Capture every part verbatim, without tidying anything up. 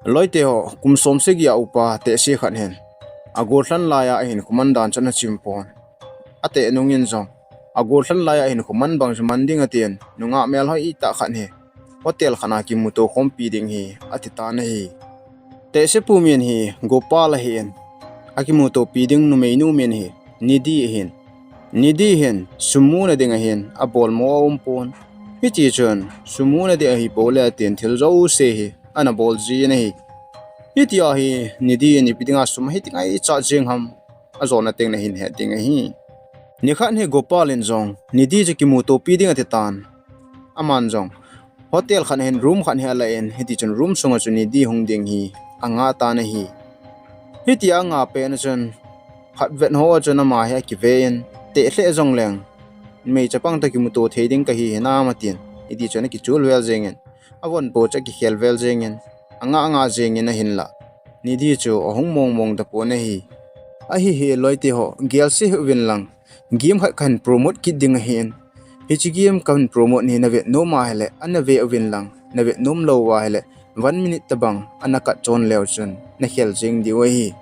Loite ho, kum som sagi a upa tehse khat hin agollhan laiya ahinkho man dan chu ana chim pon. Ateh nungin jong agollhan laiya ahinkho man bang chu man ding atin, nungah melhoi tah khat hi hotel khat a kimuto khompi ding hi ati tan ahi. Tehsepu min hi Gopal ahin, akimutopi ding numeinu min hi Nidhi ahin. Nidhi hin sum muna ding ahin abolmo aum pon. Hiti chun sum muna ding ahipoi le atin thil jouse hi ana bol jin ahi. Hitia hi Nidhi in ipi dinga sum hi ding ahi cha jing ham, ajona teng nahin het ding ahi. Nikhat hi Gopal in jong Nidhi chu kimutopi ding ati tan. Aman jong hotel khat hin room khat hi ala in, hiti chun room sunga chu Nidhi hung ding hi anga tan ahi. Hitia anga pet na chun khatvei ho chun ama hi akive in, teh lheh jong leng mei chapang toh kimuto thei ding kahi hinam atin, hiti chun akichul vel jengin, avon po chu akikhel vel jengin, anga anga jengin ahinlah Nidhi chu ahung mong mong tapon ahi. Ahi hi loite ho, gelse hih uvin lang, game khat kahin promote kit ding ahin. Hiche game kahin promote hi navet nom ahile ana ve uvin lang, navet nom lou ahile one minute tabang ana kat chon leu chun nakhel jeng diu ahi.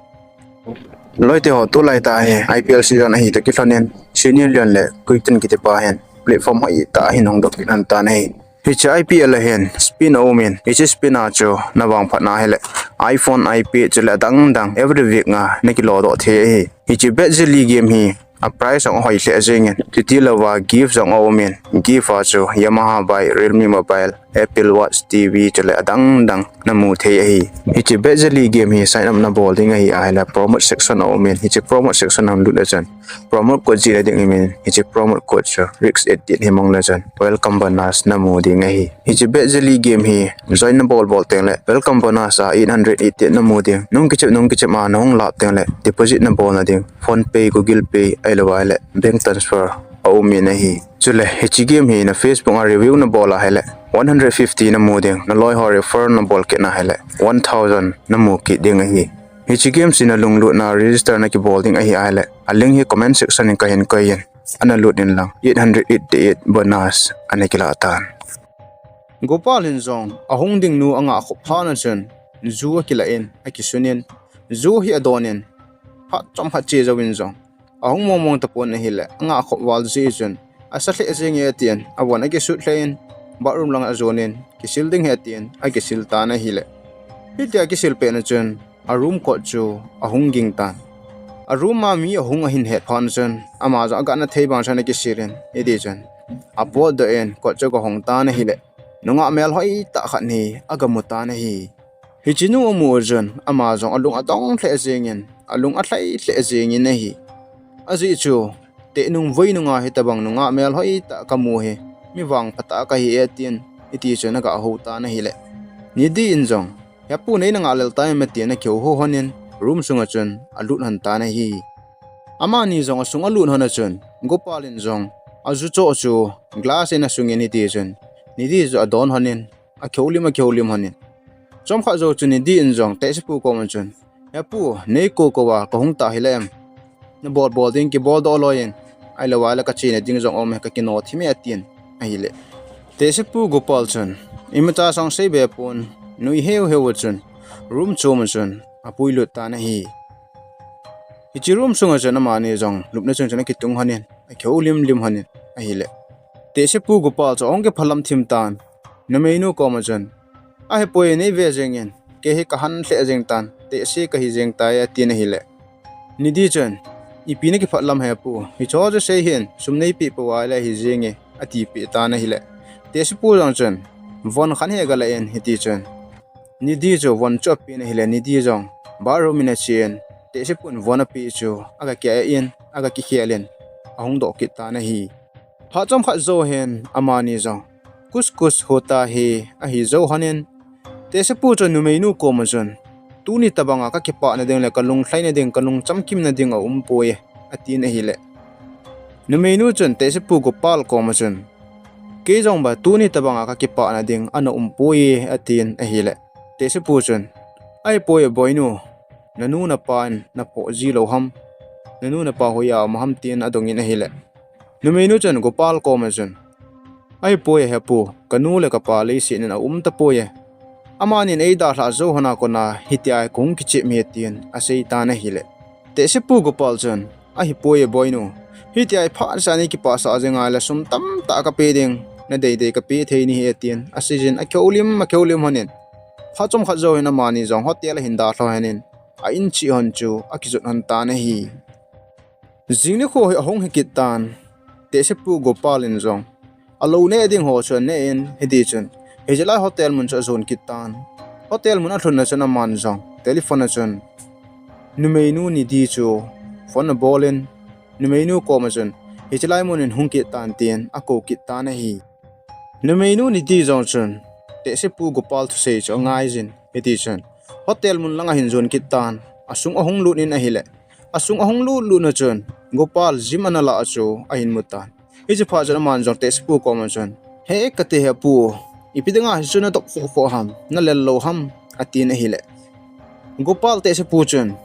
Loite ho, tulai tah hi I P L season ahi toh kilhonin, Sunil Leone le Kuitan kiti pa hin platform hoi tah a hin hung doh kit lhon tan ahi. Hiche I P L a hin spin aumin, hiche spin a chu navang phat na hile iPhone, iPad chule adang dang every week a nakilo doh thei ahi. Hiche Bet Jelly game hi a prize jong ahoi lheh jengin, chuti louva gift jong aumin, gift a chu Yamaha bike, Realme mobile, Apple Watch, T V chule adang dang namu thei ahi. Hiche Bet Jelly game hi sign up nabol ding ahi ahile promote section aumin, hiche promote section a lut a chun promote code jih na ding aumin, hiche promote code chu Risk eighteen hi mang le chun welcome bonus namu ding ahi. Hiche Bet Jelly game hi join nabol bol teng le welcome bonus a eight hundred eighty namu ding. Nung kichep nung kichep a nahung lap teng le deposit nabol na ding PhonePe, Google Pay, ahilou ahile bank transfer aumin ahi. Chule hiche game hi na Facebook a review nabol ahile one hundred fifty namu ding, naloi ho refer nabol kit na hile one thousand namu kit ding ahi. Hiche game chu nalunglut na register nakibol ding ahi ahile, a link hi comment section a kahin koi in, ana lut in lang, eight hundred eighty-eight bonus ana kilah tan. Gopal hin jong ahung ding nu anga khop phat na chun ju akilah in, akisun in, ju hi adon in, phat chomkhat che jouvin jong ahung mong mong tapon ahile, anga khop val jeh chun asa lheh jenge atin, avon akisut lheh in, bathroom lang ajon in, kisil ding ahi atin akisil tan ahile, hitia akisil pet na chun a room kot chu ahung ging tan. A room a mi ahung ahin het phat na chun ama jong aga na thei bang chun akisil in, hiti chun apotdoh in kot chu aga hong tan ahile, nungah melhoi tah khat hi aga mu tan ahi. Hiche nu amu chun ama jong alung adong lheh jengin, alung alhai lheh jengin ahi. Ajeh chu, teh nung voi nunga hitabang nungah melhoi tah kamu hi, mi vangpha tah kahi e atin, hiti chun aga hou tan ahile, Nidhi in jong, Hepu, nei nangah lel tai em atin akihou hon in, room sunga chun alut lhon tan ahi. Amani jong asung alut lhon a chun, Gopal in jong aju choh chu glass in asung in, hiti chun Nidhi chu adon lhon in, akihoulim, akihoulim lhon in. Chomkhat jou chun Nidhi in jong tehsepu koma chun, Hepu, nei kou kou a kahung ta hile em? Nabol bol ding kibol doh loi in, ahilou ahile kachena ding jong um e, kakino thim e atin ahile, tehsepu Gopal chun imacha jong seibe pon, nui heu heu a chun room chom a chun apuilut tan ahi. Hiche room sunga chun amani jong lupna chung chun akitung lhon in, akihoulim lim lhon in ahile, tehsepu Gopal chu ahung kiphalam thim tan, numeinu koma chun, Ahipoi, nei ve jengin, kei hi kahan lheh jeng tan, tehse kahi jeng tai, atin ahile, Nidhi chun, Ipi nakiphalam hepu, hicheho chu sei hih in, sum neipeh pou ahile ahi jenge, atipeh tan ahile, tehsepu jong chun von khat hi agalah in, hiti chun Nidhi chu von chu apen ahile, Nidhi jong bathroom in achen, tehsepun von apeh chu aga keh in, aga kikhel in, ahung doh kit tan ahi. Phat chomkhat jou hin amani jong कुछ कुछ होता है ahi jou lhon in, tehsepu chun numeinu koma chun, Tuni tabanga kakipana ding le kalunglhaina ding, kalungchamkimna ding aumpoi, atin ahile, numeinu chun tehsepu Gopal koma chun, Kei jong ba tuni tabanga kakipana ding ana umpoi, atin ahile, tehsepu chun, Ahipoi boinu, nanu napa in naphoh ji lou ham? Nanu napa hoiya um ham? tin adong in ahile, numeinu chun Gopal koma chun, Ahipoi hepu, kanu le kapa leiset in aum tapoi e. Amanin eidalhah jou hon a kona hitia kahung kichep e tin asei tan ahile, Tehsepu Gopal chun, ahipoi e boinu, hitia phat chan eikipah sah jing a le sum tamtah kape ding, nadei dei kape thei nahi e tin asei jin, akihoulim akihoulim honin, phat chomkhat jou hin amani jong hotel ahin dalha honin, a in cheh hon chu akijot hon tan ahi. Jing nikho hi ahung hi kit tan, Tehsepu Gopal in jong alou neh ding ho chu aneh in, hiti chun hiche lai hotel mun chu ajon kit tan. Hotel mun alhun na chun aman jong telephone a chun numeinu Nidhi chu phone abol in, numeinu koma chun hiche lai mun in hung kit tan tin akou kit tan ahi. Numeinu Nidhi jong chun Tehsepu Gopal thusei chu angai jin, hiti chun hotel mun lang ahin jon kit tan, asung ahung lut in ahile, asung ahung lut lut na chun Gopal gym ana lah a chu ahin mu tan. Hiche phat chun aman jong Tehsepu koma chun, he, kati he pu, ipi dinga hichu nadop fohfoh ham, nalel lou ham, atin ahile, Gopal Tehsepu chun,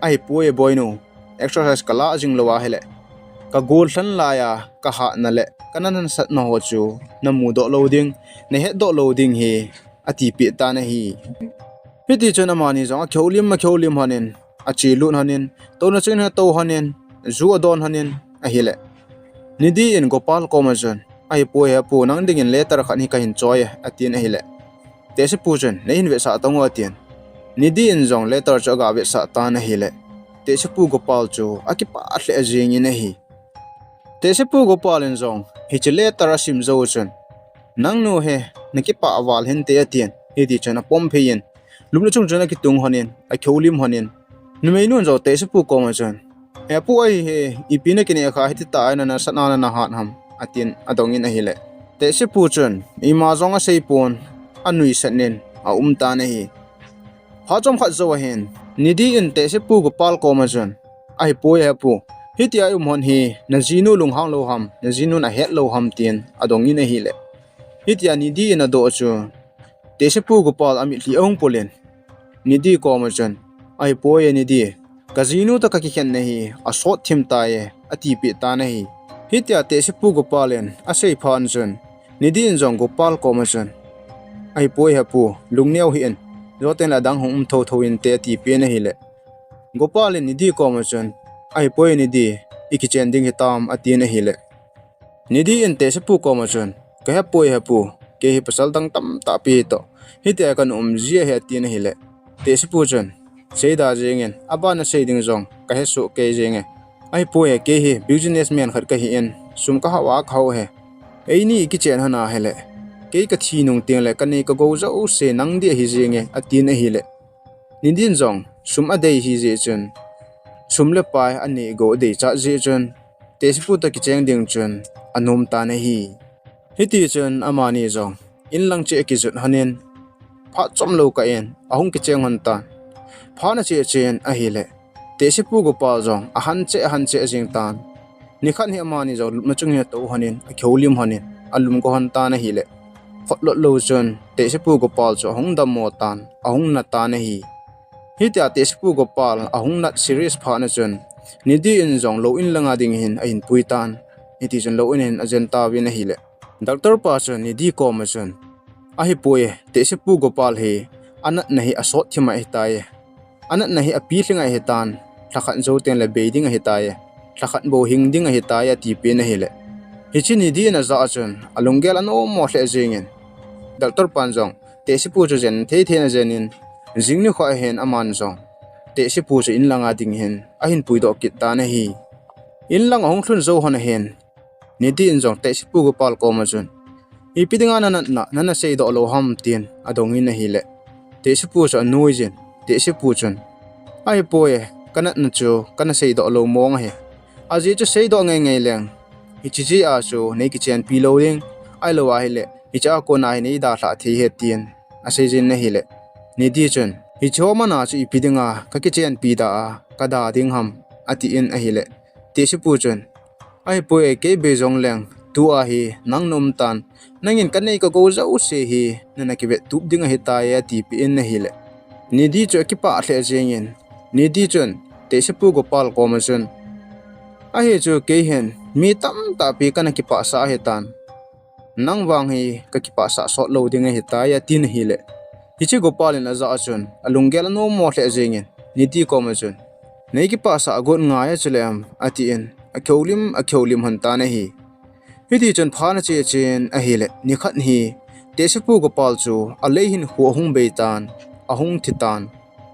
ahipoi e boinu, exercise kalah jing lou ahile kagol lhan laiya kahatna le kana nasatna ho chu namudoh lou ding, nahetdoh lou ding ahi, atipeh tan ahi. Hiti chun amani jong akihoulim akihoulim honin, achelut honin, touna chun atou honin, ju adon honin ahile, Nidhi in Gopal koma chun, ahipoi he pu, nang dingin letter khat hi kahin choi e, atin ahile, Tehsepu chun, neihin vetsah tan o, atin, Nidhi in jong letter chu aga vetsah tan ahile, Tehsepu Gopal chu akipah lheh jengin ahi. Tehsepu Gopal in jong hiche letter asim jou chun, nangnu hi nakipah val hinte, atin, hiti chun apom phei in, lupna chung chun akitung honin, akihoulim honin, numeinun jong Tehsepu koma chun, he pu, ahi hi, ipi nakineh kha hititah a nana sat a nana hat ham, atin adongin ahile, Tehsepu chun ima jong aseipon, anuisat in aum tan ahi. Phat chomkhat jou ahin, Nidhi in Tehsepu Gopal koma chun, ahipoi he pu, hitia ium hon hi najinu lunghang lou ham, najinun ahet lou ham, tin adongin ahile, hitia Nidhi in adoh chu Tehsepu Gopal amitlhi ahung pul in, Nidhi koma chun, ahipoi e Nidhi, kajinu toh kakikhenna hi asot thim tai e, atipeh tan ahi. Hitia Tehsepu Gopal in asei phat chun, Nidhi in jong Gopal koma chun, ahipoi he pu, lungneo hih in, jou tengle adang hung um thouthou inte, atipeh in ahile, Gopal in Nidhi koma chun, ahipoi e Nidhi, ikichen ding hitam, atin ahile, Nidhi in Tehsepu koma chun, kahepoi he pu, kei hi pasal dang tamtah pi toh hitia kana um ji ahi, atin ahile, Tehsepu chun, seida jengin, aban nasei ding jong kahesoh kei jenge, ahipoi e, kei hi businessman khat kahin, sum kahao a kahao ahi. Eini ikichen hon ahile, kei kathi nung tengle kanei kagou jouse nang ding ahi jenge, atin ahile, Nidhi in jong sum adei hijeh chun, sum le pai anei gou adeichat jeh chun, Tehsepu toh kicheng ding chun anom tan ahi. Hiti chun amani jong inlang cheh akijot honin, phat chomlou kah in ahung kicheng hon tan. Phat ache chen ahile, Tehsepu Gopal jong ahan cheh ahan cheh jeng tan. Nikhat hi amani jong lupna chung hin atou honin, akihoulim honin, alum go hon tan ahile, khotlot lou chun Tehsepu Gopal chu ahung dammo tan, ahung nat tan ahi. Hitia Tehsepu Gopal ahung nat serious phat na chun, Nidhi in jong lou in langa ding hin ahin pui tan. Hiti chun lou in hin ajen tauvin ahile, doctor pa chun Nidhi koma chun, ahipoi e, Tehsepu Gopal hi anatna hi asot thim ahitai, anatna hi apilhing ahitan, lhakhat jou tengle bei ding ahitai, lhakhat bou hing ding ahitai, atipeh in ahile, hiche Nidhi in ajah a chun alunggel anommo lheh jengin, doctor pan jong Tehsepu chu jen thei thei in ajen in, jing nikho ahin aman jong Tehsepu chu in langa ding hin ahin puidoh kit tan ahi. In lang ahung lhun jou hon ahin, Nidhi in jong Tehsepu Gopal koma chun, ipi dinga nanatna nana seidoh lou ham, tin adongin ahile, Tehsepu chu anuijin, Tehsepu chun, ahipoi e, kanatna chu kana seidoh lou mong ahi. Ajeh chu seidoh ngeingei leng, hiche jeh a chu neikichenpi lou ding, ahilou ahile hiche a kona hi neidalhah thei ahi, tin aseijin ahile, Nidhi chun, hicheho mana chu ipi dinga kakichenpi da a kada ding ham, atin ahile, Tehsepu chun, ahipoi e, kei bei jongleng tua hi nang naum tan, nangin kanei kagou jouse hi nana kivettup ding ahitai, atipeh in ahile, Nidhi chu akipah lheh jengin, Nidhi chun Tehsepu Gopal koma chun, ahi chu kei hin mi tamtah pi kana kipahsah ahitan, nang vang hi kakipahsah sot lou ding ahitai, atin ahile, Hiche Gopal in ajah a chun, alunggel anom mo lheh jengin, Nidhi koma chun, "Nei kipahsah agot ngai a chule am," atin, akihoulim, akihoulim lhon tan ahi. Hiti chun phat ana che chen ahile, nikhat hi, tehsepu Gopal chu alei hinkho ahung bei tan, ahung thi tan.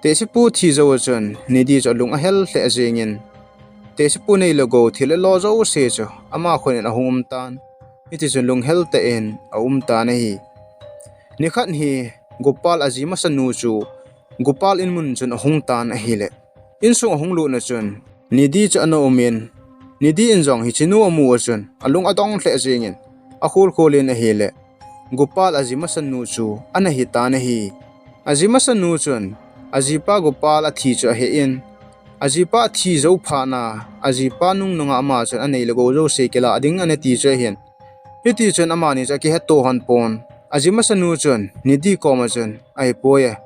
Tehsepu thi jou a chun, Nidhi chu alung ahel lheh jengin, tehsepu nei le gou, thil le lo jouse chu ama khut in ahung um tan. Hiti chun lunghel tah in aum tan ahi. Nikhat hi, Gopal aji masanu chu, Gopal in mun chun ahung tan ahile, insung ahung lut na chun, Nidhi chu ana um in, Nidhi in jong hichenu amu a chun, alung adong lheh jengin, akhol khol in ahile, Gopal aji masanu chu ana hi tan ahi. Aji masanu chun, ajipa Gopal athi chu ahe in, ajipa athi jou phat na, ajipa nungnung a ama chun anei le gou jouse kilah ding ana ti chu ahin. Hiti chun amani chu akihetto lhon pon. Aji masanu chun, Nidhi koma chun, "Ahipoi e.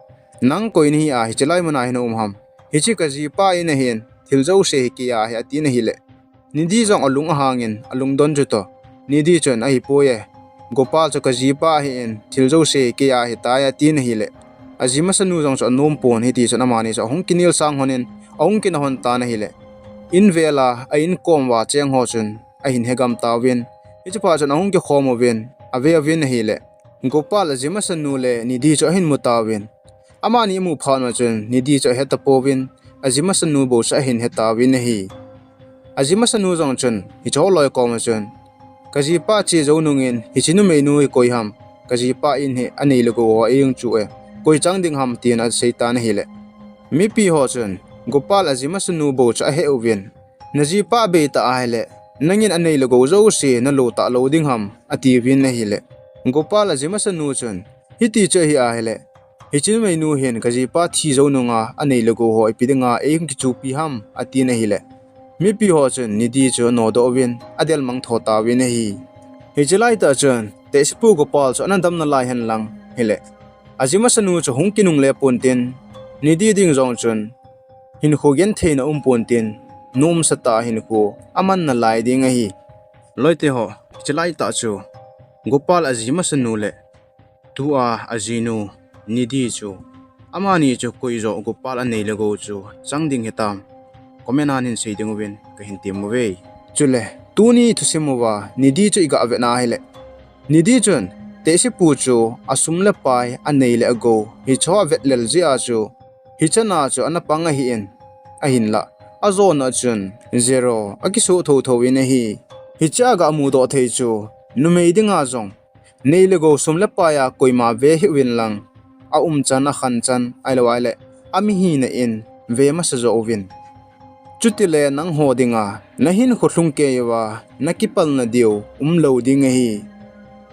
Nang koi nahi a, hiche lai mun a hi na um ham? Hiche kajipa in ahin, thil jouse hi kei a ahi," atin ahile, Nidhi jong alung ahang in, alungdon chu toh, Nidhi chun, "Ahipoi e. Gopal chu kajipa ahin, thil jouse hi kei a ahitai," atin ahile, aji masanu jong chu anom pon, hiti chun amani chu ahung kinel sang lhon in, ahung kina lhon tan ahile, in vel a, a in kom uva cheng ho chun ahin hegam tauvin, hiche phat chun ahung kikhom uvin, ave uvin ahile, Gopal aji masanu le Nidhi chu ahin mu tauvin. Amani amu phat ma chun, Nidhi chu ahe tapouvin, aji masanu bou chu ahin he tauvin ahi. Aji masanu jong chun, hiche ho loi koma chun, "Kajipa che jou nungin, hiche numeinu hi koi ham? Kajipa in hi anei le gou ho ahi chu e, koi chang ding ham?" tin asei tan ahile, mipi ho chun, Gopal aji masanu bou chu ahe uvin, "Najipa bei ta ahile, nangin anei le gou jouse nalo talou ding ham?" atiuvin ahile, Gopal aji masanu chun, "Hiti chu ahi ahile, hiche numeinu hin kajipa thi jou nunga anei le gou ho ipi dinga eihung kichupi ham?" atin ahile, mipi ho chun Nidhi chu anodoh uvin, adelmang tho tauvin ahi. Hiche laitah chun, tehsepu Gopal chu ana dam nalai hen lang hile, aji masanu chu hung kinungle pon tin, Nidhi ding jong chun, hinkho gentheina um pon tin, nomsa tah hinkho aman nalai ding ahi. Loite ho, hiche laitah chu, Gopal aji masanu le, tua ajinu, Nidhi chu, amani chu koi joh Gopal anei le gou chu chang ding hitam? Comment a hin sei ding uvin kahin tem uve. Chule, tuni thusim uva, Nidhi chu iga vetna ahile, Nidhi chun, tehsepu chu asum le pai, anei le agou, hicho avet lel jeh a chu, hichan a chu ana pang ahin, ahinlah, ajona chun, zero, akisoh thotho in ahi. Hiche a ga mudoh thei chu, numei dinga jong, nei le gou sum le pai a koima ve hih uvin lang, aumchan, akhanchan, ahilou ahile, amihina in ve masa joh uvin. Chutile nangho dinga, nahinkho lhung kei uva, nakipalna diu umlou ding ahi.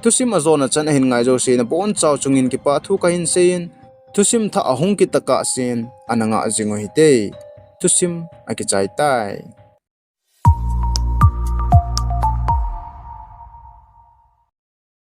Thusim ajona chan ahin ngai jouse nabonchau chungin kipa thu kahin seiyin, thusim thah ahung kit tokah sen, ana ngah jing u hite. Thusim akichai tai.